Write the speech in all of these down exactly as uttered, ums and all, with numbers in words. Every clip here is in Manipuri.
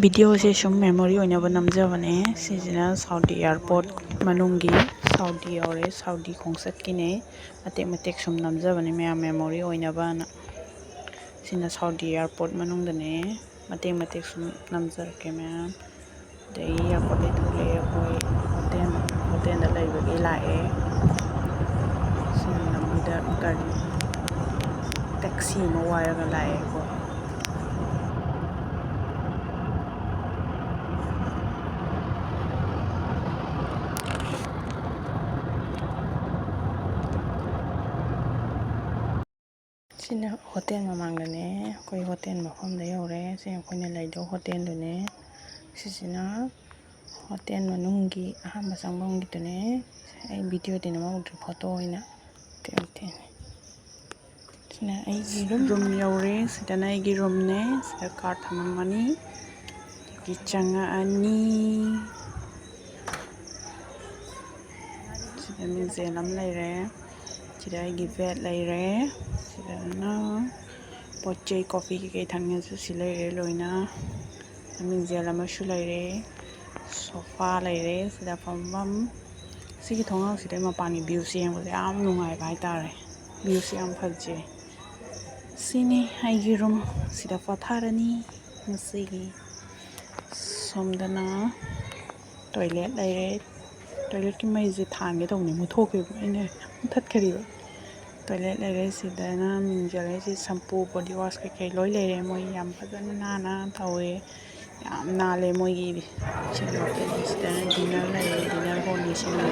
ꯚꯤꯗꯤꯑꯣꯁꯦ ꯁꯨꯝ ꯃꯦꯃꯣꯔꯤ ꯑꯣꯏꯅꯕ ꯅꯝꯖꯕꯅꯦ꯫ ꯁꯤꯁꯤꯅ ꯁꯥꯎꯗꯤ ꯑꯦꯌꯥꯔꯄꯣꯔꯠ ꯃꯅꯨꯡꯒꯤ, ꯁꯥꯎꯗꯤ ꯌꯧꯔꯦ, ꯁꯥꯎꯗꯤ ꯈꯣꯡꯆꯠꯀꯤꯅꯦ꯫ ꯃꯇꯦꯛ ꯃꯇꯦꯛ ꯁꯨꯝ ꯅꯝꯖꯕꯅꯦ ꯃꯌꯥꯝ, ꯃꯦꯃꯣꯔꯤ ꯑꯣꯏꯅꯕꯅ꯫ ꯁꯤꯅ ꯁꯥꯎꯗꯤ ꯑꯦꯌꯥꯔꯄꯣꯔꯠ ꯃꯅꯨꯡꯗꯅꯦ꯫ ꯃꯇꯦꯛ ꯃꯇꯦꯛ ꯁꯨꯝ ꯅꯝꯖꯔꯛꯀꯦ ꯃꯌꯥꯝ꯫ ꯑꯗꯒꯤ ꯑꯦꯌꯥꯔꯄꯣꯔꯠꯇꯒꯤ ꯊꯣꯛꯂꯛꯑꯦ ꯑꯩꯈꯣꯏ ꯍꯣꯇꯦꯜ, ꯍꯣꯇꯦꯜꯗ ꯂꯩꯕꯒꯤ ꯂꯥꯛꯑꯦ꯫ ꯁꯤꯒꯤ ꯂꯝꯕꯤꯗ ꯒꯥꯔꯤ, ꯇꯦꯛꯁꯤ ꯑꯃ ꯋꯥꯏꯔꯒ ꯂꯥꯛꯑꯦ ꯑꯩꯈꯣꯏ꯫ ꯁꯤꯅ ꯍꯣꯇꯦꯜ ꯃꯃꯥꯡꯗꯅꯦ, ꯑꯩꯈꯣꯏ ꯍꯣꯇꯦꯜ ꯃꯐꯝꯗ ꯌꯧꯔꯦ꯫ ꯁꯤ ꯑꯩꯈꯣꯏꯅ ꯂꯩꯗꯧ ꯍꯣꯇꯦꯜꯗꯨꯅꯦ꯫ ꯁꯤꯁꯤꯅ ꯍꯣꯇꯦꯜ ꯃꯅꯨꯡꯒꯤ ꯑꯍꯥꯟꯕ ꯆꯪꯐꯝꯒꯤꯗꯨꯅꯦ꯫ ꯑꯩ ꯚꯤꯗꯤꯑꯣꯗꯤ ꯅꯝꯍꯧꯗ꯭ꯔꯦ, ꯐꯣꯇꯣ ꯑꯣꯏꯅ ꯀꯩꯅꯣ ꯇꯧꯅꯤ꯫ ꯁꯤꯅ ꯑꯩꯒꯤ ꯔꯨꯝ꯫ ꯔꯨꯝ ꯌꯧꯔꯦ꯫ ꯁꯤꯗꯅ ꯑꯩꯒꯤ ꯔꯨꯝꯅꯦ꯫ ꯁꯤꯗ ꯀꯥꯔꯠ ꯊꯝꯃꯝꯃꯅꯤ꯫ ꯑꯗꯒꯤ ꯆꯪꯉꯛꯑꯅꯤ꯫ ꯁꯤꯗ ꯃꯤꯡꯁꯦꯜ ꯑꯃ ꯂꯩꯔꯦ꯫ ꯁꯤꯗ ꯑꯩꯒꯤ ꯕꯦꯗ ꯂꯩꯔꯦ꯫ ꯁꯤꯗꯅ ꯄꯣꯠ ꯆꯩ, ꯀꯣꯐꯤ ꯀꯩꯀꯩ ꯊꯛꯅꯤꯡꯉꯁꯨ ꯁꯤ ꯂꯩꯔꯦ ꯂꯣꯏꯅ꯫ ꯃꯤꯡꯁꯦꯜ ꯑꯃꯁꯨ ꯂꯩꯔꯦ꯫ ꯁꯣꯐꯥ ꯂꯩꯔꯦ ꯁꯤꯗ ꯐꯝꯐꯝ꯫ ꯁꯤꯒꯤ ꯊꯣꯡꯅꯥꯎꯁꯤꯗꯩ ꯃꯄꯥꯟꯒꯤ ꯚ꯭ꯌꯨꯁꯦ ꯌꯦꯡꯕꯗ ꯌꯥꯝ ꯅꯨꯡꯉꯥꯏꯕ ꯍꯥꯏꯇꯥꯔꯦ꯫ ꯚ꯭ꯌꯨꯁꯦ ꯌꯥꯝ ꯐꯖꯩ꯫ ꯁꯤꯅꯤ ꯑꯩꯒꯤ ꯔꯨꯝ꯫ ꯁꯤꯗ ꯄꯣꯊꯥꯔꯅꯤ ꯉꯁꯤꯒꯤ꯫ ꯁꯣꯝꯗꯅ ꯇꯣꯏꯂꯦꯠ ꯂꯩꯔꯦ꯫ ꯇꯣꯏꯂꯦꯠꯀꯤ ꯃꯩꯁꯦ ꯊꯥꯟꯒꯦ ꯇꯧꯕꯅꯦ, ꯃꯨꯠꯊꯣꯛꯈꯤꯕ, ꯑꯩꯅ ꯃꯨꯠꯊꯠꯈ꯭ꯔꯤꯕ꯫ ꯇꯣꯏꯂꯦꯠ ꯂꯩꯔꯦ꯫ ꯁꯤꯗꯅ ꯃꯤꯡꯖꯦꯜ ꯂꯩꯔꯦ꯫ ꯁꯤ ꯁꯝꯄꯨ, ꯕꯣꯗꯤ ꯋꯥꯁ ꯀꯩꯀꯩ ꯂꯣꯏ ꯂꯩꯔꯦ꯫ ꯃꯣꯏ ꯌꯥꯝ ꯐꯖꯅ ꯅꯥꯟꯅ ꯇꯧꯋꯦ꯫ ꯌꯥꯝ ꯅꯥꯜꯂꯦ ꯃꯣꯏꯒꯤꯗꯤ꯫ ꯁꯤꯗꯅ ꯗꯤꯟꯅꯔ ꯂꯩꯔꯦ꯫ ꯗꯤꯟꯅꯔ ꯍꯣꯜꯅꯤ ꯁꯤꯅ꯫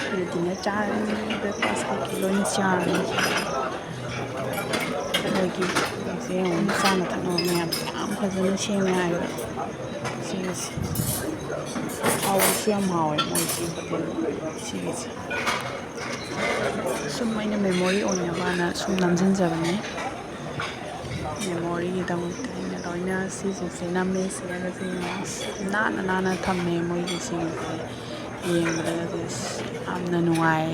ꯁꯤꯗ ꯗꯤꯟꯅꯔ ꯆꯥꯔꯅꯤ꯫ ꯕ꯭ꯔꯦꯛꯐꯥꯁ ꯀꯩꯀꯩ ꯂꯣꯏꯅ ꯆꯥꯔꯅꯤ꯫ ꯃꯣꯏꯒꯤ ꯁꯦ ꯌꯦꯡꯉꯨ, ꯆꯥꯅ ꯊꯛꯅꯕ ꯃꯌꯥꯝ ꯌꯥꯝ ꯐꯖꯅ ꯁꯦꯝꯃꯦ ꯍꯥꯏꯕ꯫ ꯁꯤꯒꯤꯁꯦ ꯍꯥꯎꯕꯁꯨ ꯌꯥꯝ ꯍꯥꯎꯋꯦ ꯃꯣꯏꯒꯤ ꯍꯣꯇꯦꯜ ꯁꯤꯒꯤꯁꯦ꯫ ꯁꯨꯝ ꯑꯩꯅ ꯃꯦꯃꯣꯔꯤ ꯑꯣꯏꯅꯕꯅ ꯁꯨꯝ ꯅꯝꯁꯤꯟꯖꯕꯅꯦ꯫ ꯃꯦꯃꯣꯔꯤꯒꯤꯗꯃꯛꯇ ꯑꯩꯅ ꯂꯣꯏꯅ ꯁꯤꯁꯤꯡꯁꯦ ꯅꯝꯃꯦ꯫ ꯁꯤꯗꯒꯁꯦ ꯌꯦꯡꯉꯣ, ꯅꯥꯟꯅ ꯅꯥꯟꯅ ꯊꯝꯃꯦ ꯃꯣꯏꯒꯤ ꯁꯤꯒꯤꯁꯦ꯫ ꯌꯦꯡꯕꯗꯒꯁꯦ ꯌꯥꯝꯅ ꯅꯨꯡꯉꯥꯏ꯫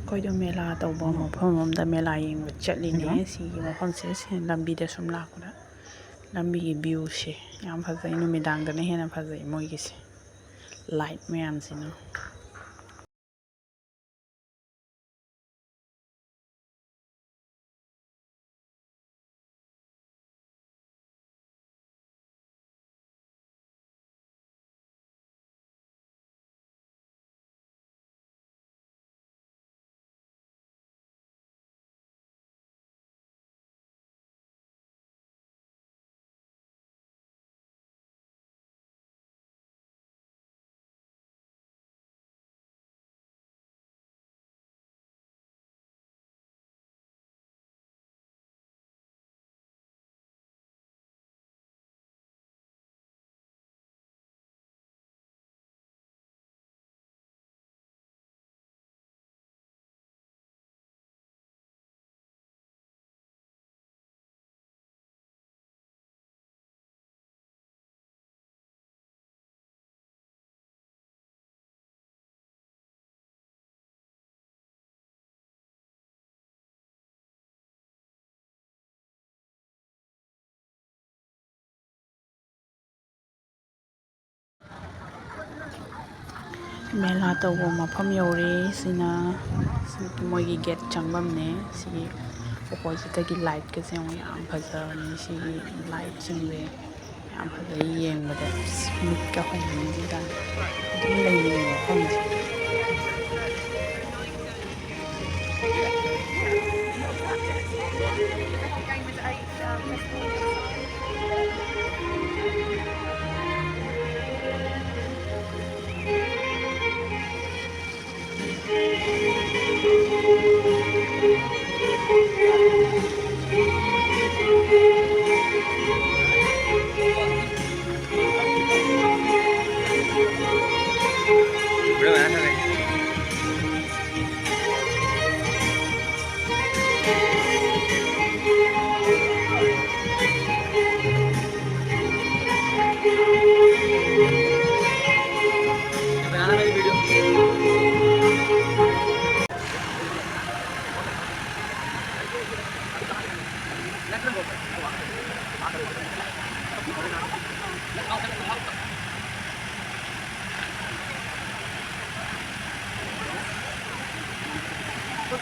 ꯑꯩꯈꯣꯏꯗꯣ ꯃꯦꯂꯥ ꯇꯧꯕ ꯃꯐꯝ ꯑꯃꯗ ꯃꯦꯂꯥ ꯌꯦꯡꯕ ꯆꯠꯂꯤꯅꯦ꯫ ꯁꯤꯒꯤ ꯃꯐꯝꯁꯦ, ꯁꯤ ꯂꯝꯕꯤꯗ ꯁꯨꯝ ꯂꯥꯛꯄꯗ ꯂꯝꯕꯤꯒꯤ viewꯁꯦ ꯌꯥꯝ ꯐꯖꯩ꯫ ꯅꯨꯃꯤꯗꯥꯡꯗꯅ ꯍꯦꯟꯅ ꯐꯖꯩ ꯃꯣꯏꯒꯤꯁꯦ, light ꯃꯌꯥꯝꯁꯤꯅ꯫ ꯃꯦꯂꯥ ꯇꯧꯕ ꯃꯐꯝ ꯌꯧꯔꯦ꯫ ꯁꯤꯅ ꯃꯣꯏꯒꯤ gate ꯆꯪꯐꯝꯅꯦ꯫ ꯁꯤꯒꯤ oppositeꯇꯒꯤ lightꯀꯁꯦ ꯌꯦꯡꯉꯣ, ꯌꯥꯝ ꯐꯖꯕꯅꯦ꯫ ꯁꯤꯒꯤ lightꯁꯤꯡꯁꯦ ꯌꯥꯝ ꯐꯖꯩ ꯌꯦꯡꯕꯗ, ꯑꯁ, ꯃꯤꯠꯀ ꯍꯣꯡꯅꯤꯡꯉꯤꯖꯥꯠꯅꯤ꯫ ꯑꯗꯨꯝ ꯂꯩꯅꯤꯡꯉꯦ ꯃꯐꯝꯁꯦ꯫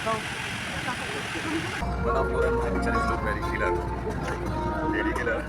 One of your adventure is look very killer. Very killer.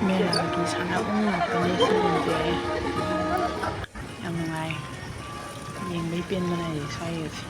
ꯃꯦꯂꯥꯒꯤ ꯁꯥꯟꯅꯐꯝ ꯉꯥꯛꯇꯅꯦ ꯁꯤꯁꯤꯡꯁꯦ꯫ ꯌꯥꯝ ꯅꯨꯡꯉꯥꯏ꯫ ꯌꯦꯡꯕꯩ ꯄꯦꯟꯕ ꯅꯥꯏꯗꯦ ꯁ꯭ꯋꯥꯏꯒꯁꯦ꯫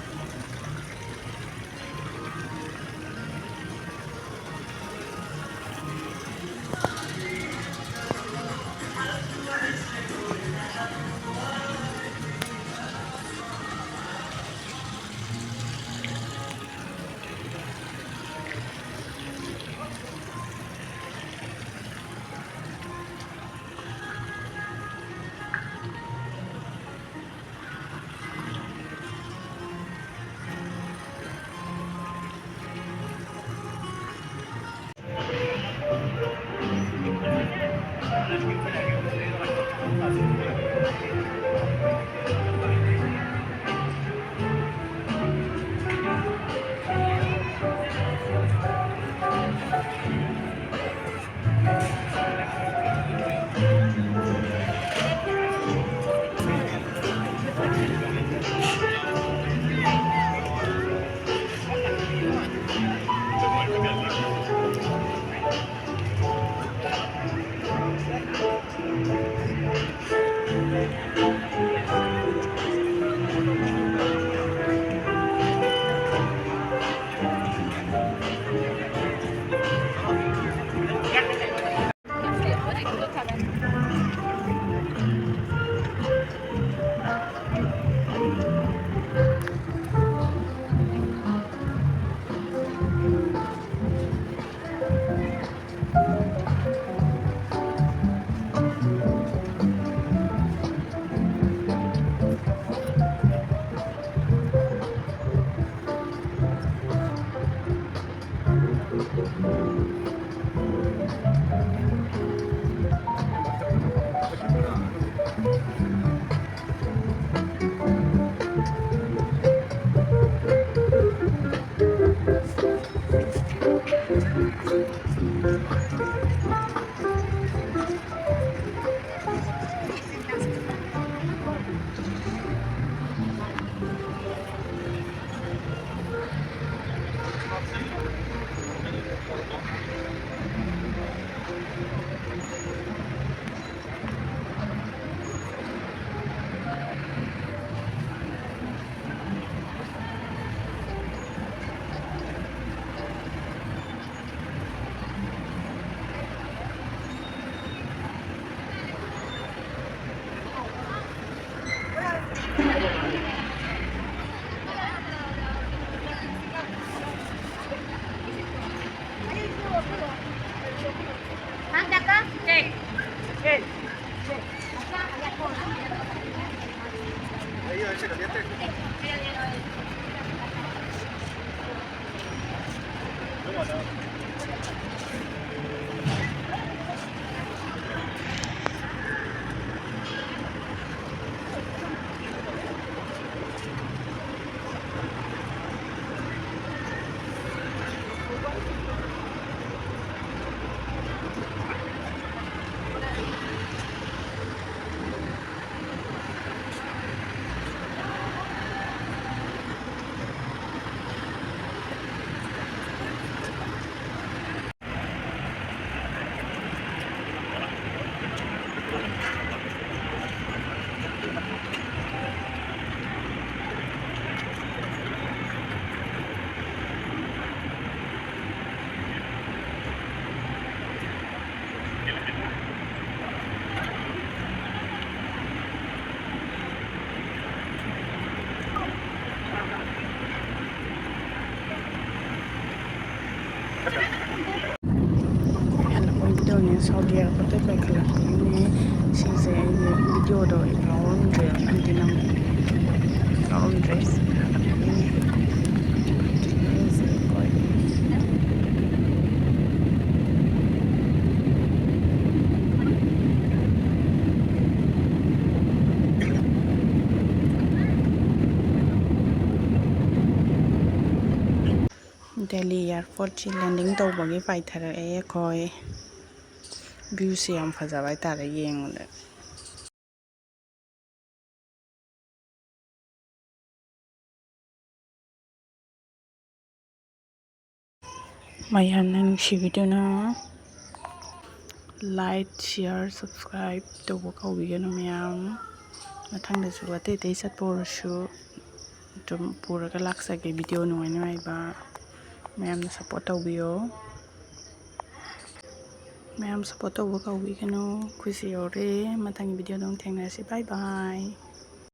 ꯍꯜꯂꯛꯄꯒꯤ ꯚꯤꯗꯤꯑꯣꯅꯦ, ꯁꯥꯎꯗꯤ ꯑꯦꯌꯥꯔꯄꯣꯔꯠꯇ ꯄꯥꯏꯈꯠꯂꯛꯄꯒꯤꯅꯦ꯫ ꯁꯤꯁꯦ ꯑꯩꯒꯤ ꯚꯤꯗꯤꯑꯣꯗꯣ ꯑꯩ ꯂꯧꯔꯝꯗ꯭ꯔꯦ, ꯑꯩꯗꯤ ꯅꯪ ꯂꯧꯔꯝꯗ꯭ꯔꯦ꯫ ꯁꯤ ꯍꯜꯂꯛꯄꯒꯤꯅꯦ꯫ ꯗꯦꯜꯂꯤ ꯑꯦꯌꯥꯔꯄꯣꯔꯠꯁꯤ ꯂꯦꯟꯗꯤꯡ ꯇꯧꯕꯒꯤ ꯄꯥꯏꯊꯔꯛꯑꯦ ꯑꯩꯈꯣꯏ꯫ ꯚ꯭ꯌꯨꯁꯦ ꯌꯥꯝ ꯐꯖꯕ ꯍꯥꯏꯇꯥꯔꯦ ꯌꯦꯡꯕꯗ꯫ ꯃꯌꯥꯝꯅ ꯅꯨꯡꯁꯤꯕꯤꯗꯨꯅ like, share, subscribe ꯇꯧꯕ ꯀꯥꯎꯕꯤꯒꯅꯨ ꯃꯌꯥꯝ꯫ ꯃꯊꯪꯗꯁꯨ ꯑꯇꯩ ꯑꯇꯩ ꯆꯠꯄ ꯑꯣꯏꯔꯁꯨ ꯑꯗꯨꯝ ꯄꯨꯔꯒ ꯂꯥꯛꯆꯒꯦ ꯚꯤꯗꯤꯑꯣ ꯅꯨꯡꯉꯥꯏ ꯅꯨꯡꯉꯥꯏꯕ꯫ ꯃꯌꯥꯝꯅ ꯁꯞꯄꯣꯔꯠ ꯇꯧꯕꯤꯌꯣ꯫ ꯃꯌꯥꯝ ꯁꯞꯄꯣꯔꯠ ꯇꯧꯕ ꯀꯥꯎꯕꯤꯒꯅꯨ꯫ ꯑꯩꯈꯣꯏꯁꯨ ꯌꯧꯔꯦ꯫ ꯃꯊꯪꯒꯤ ꯚꯤꯗꯤꯑꯣꯗ ꯑꯃꯨꯛ ꯊꯦꯡꯅꯔꯁꯤ꯫ Bye bye꯫